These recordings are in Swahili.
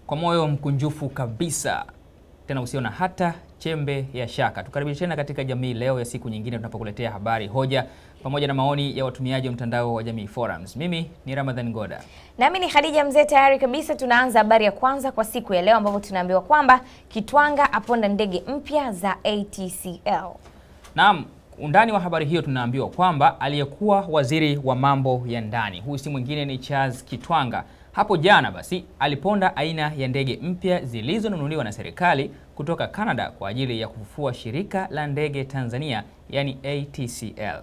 Kwa moyo mkunjufu kabisa, tena usio na hata chembe ya shaka, tukaribishe tena katika Jamii Leo ya siku nyingine tunapokuletea habari, hoja pamoja na maoni ya watumiaji wa mtandao wa Jamii Forums. Mimi ni Ramadhan Goda. Nami ni Khadija Mzee. Tayari kabisa tunaanza habari ya kwanza kwa siku ya leo ambapo tunaambiwa kwamba Kitwanga aponda ndege mpya za ATCL. Naam, undani wa habari hiyo tunaambiwa kwamba aliyekuwa waziri wa mambo ya ndani, huyu si mwingine ni Charles Kitwanga, hapo jana basi aliponda aina ya ndege mpya zilizonunuliwa na serikali kutoka Canada kwa ajili ya kufufua shirika la ndege Tanzania, yani ATCL.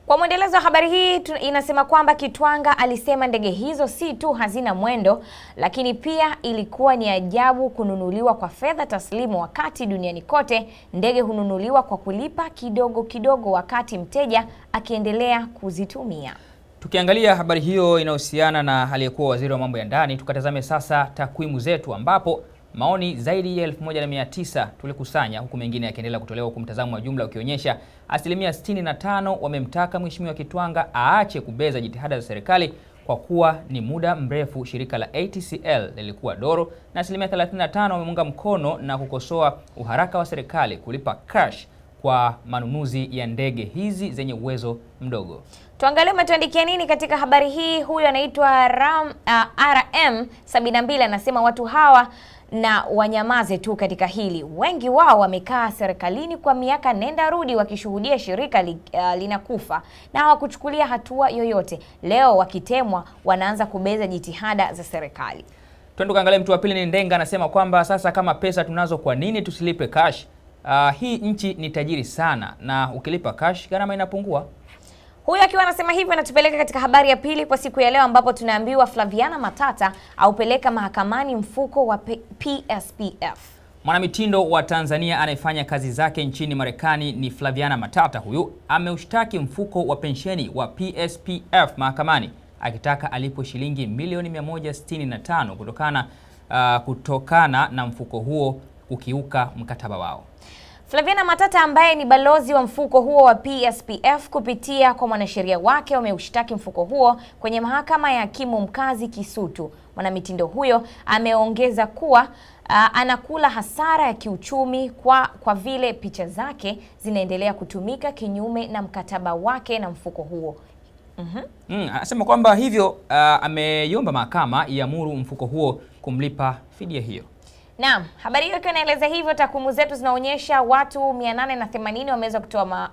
Kwa mwendelezo wa habari hii inasema kwamba Kitwanga alisema ndege hizo si tu hazina mwendo, lakini pia ilikuwa ni ajabu kununuliwa kwa fedha taslimu wakati duniani kote ndege hununuliwa kwa kulipa kidogo kidogo wakati mteja akiendelea kuzitumia. Tukiangalia habari hiyo inahusiana na aliyekuwa waziri wa mambo ya ndani, tukatazame sasa takwimu zetu ambapo maoni zaidi ya 1900 tulikusanya, huku mengine yakiendelea kutolewa, huku mtazamo wa jumla ukionyesha asilimia 65 wamemtaka Mheshimiwa Kitwanga aache kubeza jitihada za serikali kwa kuwa ni muda mrefu shirika la ATCL lilikuwa doro, na asilimia 35 wamemunga mkono na kukosoa uharaka wa serikali kulipa cash kwa manunuzi ya ndege hizi zenye uwezo mdogo. Tuangalie umetuandikia nini katika habari hii. Huyu anaitwa RM 72 anasema watu hawa na wanyamaze tu katika hili. Wengi wao wamekaa serikalini kwa miaka nenda rudi wakishuhudia shirika linakufa na hawakuchukulia hatua yoyote. Leo wakitemwa wanaanza kubeza jitihada za serikali. Twende tukaangalie mtu wa pili ni Ndenga, anasema kwamba sasa kama pesa tunazo kwa nini tusilipe cash? Hii nchi ni tajiri sana na ukilipa cash gharama inapungua. Huyu akiwa anasema hivyo anatupeleka katika habari ya pili kwa siku ya leo ambapo tunaambiwa Flaviana Matata aupeleka mahakamani mfuko wa PSPF. Mwanamitindo wa Tanzania anayefanya kazi zake nchini Marekani ni Flaviana Matata. Huyu ameushtaki mfuko wa pensheni wa PSPF mahakamani akitaka alipwe shilingi milioni 165 kutokana na mfuko huo kukiuka mkataba wao. Flaviana Matata ambaye ni balozi wa mfuko huo wa PSPF kupitia kwa mwanasheria wake wameushtaki mfuko huo kwenye mahakama ya hakimu mkazi Kisutu. Mwanamitindo huyo ameongeza kuwa anakula hasara ya kiuchumi kwa vile picha zake zinaendelea kutumika kinyume na mkataba wake na mfuko huo. Anasema kwamba hivyo ameiomba mahakama iamuru mfuko huo kumlipa fidia hiyo. Naam, habari hiyo ikiwa inaeleza hivyo, takwimu zetu zinaonyesha watu 880 wameweza kutoa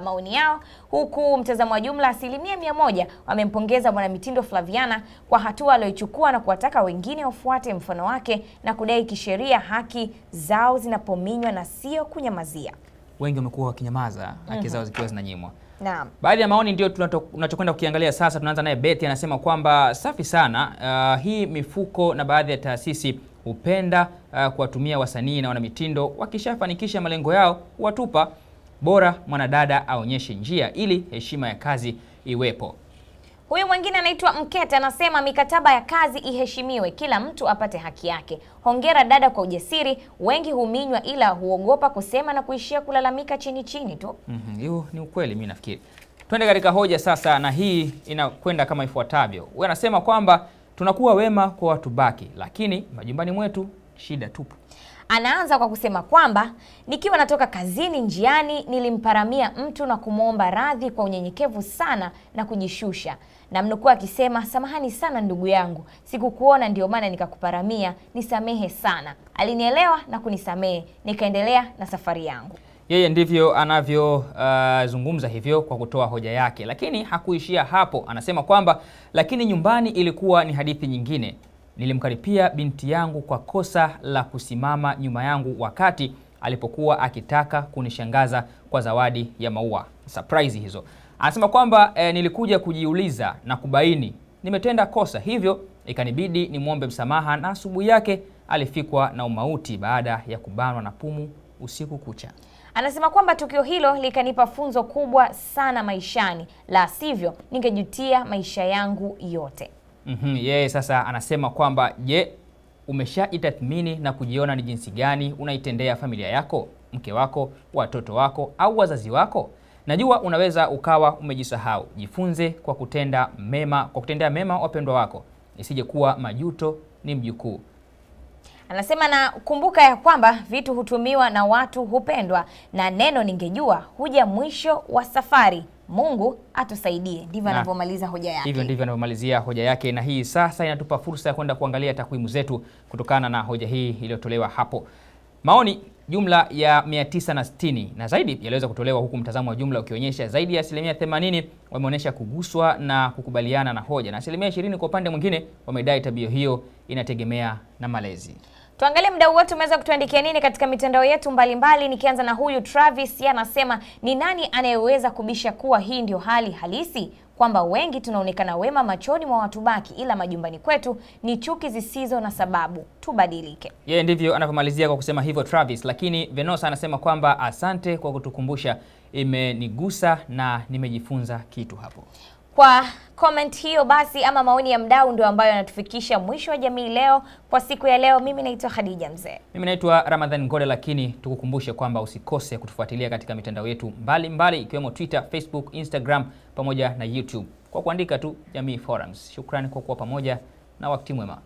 maoni yao, huku mtazamo wa jumla 100% wamempongeza mwanamitindo Flaviana kwa hatua aliyochukua na kuwataka wengine wafuate mfano wake na kudai kisheria haki zao zinapominywa na sio kunyamazia. Wengi wamekuwa wakinyamaza haki zao zikiwa zinanyimwa. Naam. Baadhi ya maoni ndio tunachokwenda kukiangalia sasa. Tunaanza naye Betty, anasema kwamba safi sana, hii mifuko na baadhi ya taasisi hupenda kuwatumia wasanii na wanamitindo, wakishafanikisha malengo yao huwatupa. Bora mwanadada aonyeshe njia ili heshima ya kazi iwepo. Huyu mwingine anaitwa Mkete anasema mikataba ya kazi iheshimiwe, kila mtu apate haki yake. Hongera dada kwa ujasiri, wengi huminywa ila huogopa kusema na kuishia kulalamika chini chini tu. Hiyo ni ukweli mimi nafikiri. Twende katika hoja sasa, na hii inakwenda kama ifuatavyo. Huyu anasema kwamba tunakuwa wema kwa watu baki, lakini majumbani mwetu shida tupu. Anaanza kwa kusema kwamba nikiwa natoka kazini njiani nilimparamia mtu na kumuomba radhi kwa unyenyekevu sana na kujishusha. Na mnukuu akisema, samahani sana ndugu yangu, sikukuona ndio maana nikakuparamia, nisamehe sana. Alinielewa na kunisamehe, nikaendelea na safari yangu. Yeye ndivyo anavyozungumza hivyo kwa kutoa hoja yake, lakini hakuishia hapo. Anasema kwamba lakini nyumbani ilikuwa ni hadithi nyingine. Nilimkaripia binti yangu kwa kosa la kusimama nyuma yangu wakati alipokuwa akitaka kunishangaza kwa zawadi ya maua. Surprise hizo. Anasema kwamba nilikuja kujiuliza na kubaini nimetenda kosa, hivyo ikanibidi nimwombe msamaha, na asubuhi yake alifikwa na umauti baada ya kubanwa na pumu usiku kucha. Anasema kwamba tukio hilo likanipa funzo kubwa sana maishani, la sivyo ningejutia maisha yangu yote. Yeye sasa anasema kwamba je, umeshaitathmini na kujiona ni jinsi gani unaitendea familia yako, mke wako, watoto wako au wazazi wako? Najua unaweza ukawa umejisahau. Jifunze kwa kutenda mema, kwa kutendea mema wapendwa wako. Isije kuwa majuto ni mjukuu. Anasema na kumbuka ya kwamba vitu hutumiwa na watu hupendwa, na neno ningejua huja mwisho wa safari. Mungu atusaidie. Ndivyo anavyomaliza hoja yake. Hivyo ndivyo anavyomalizia hoja yake, na hii sasa inatupa fursa ya kwenda kuangalia takwimu zetu kutokana na hoja hii iliyotolewa hapo. Maoni jumla ya 960 na zaidi yaliweza kutolewa, huku mtazamo wa jumla ukionyesha zaidi ya 80% wameonyesha kuguswa na kukubaliana na hoja, na 20% kwa upande mwingine wamedai tabia hiyo inategemea na malezi. Tuangalie mdau wetu umeweza kutuandikia nini katika mitandao yetu mbalimbali. Nikianza na huyu Travis, yeye anasema ni nani anayeweza kubisha kuwa hii ndio hali halisi, kwamba wengi tunaonekana wema machoni mwa watu baki, ila majumbani kwetu ni chuki zisizo na sababu. Tubadilike. Yeye ndivyo anavyomalizia kwa kusema hivyo Travis. Lakini Venosa anasema kwamba asante kwa kutukumbusha, imenigusa na nimejifunza kitu hapo. Kwa comment hiyo basi, ama maoni ya mdau, ndio ambayo yanatufikisha mwisho wa Jamii Leo kwa siku ya leo. Mimi naitwa Khadija Mzee. Mimi naitwa Ramadhan Ngode, lakini tukukumbushe kwamba usikose kutufuatilia katika mitandao yetu mbalimbali ikiwemo Twitter, Facebook, Instagram pamoja na YouTube kwa kuandika tu Jamii Forums. Shukrani kwa kuwa pamoja na wakati mwema.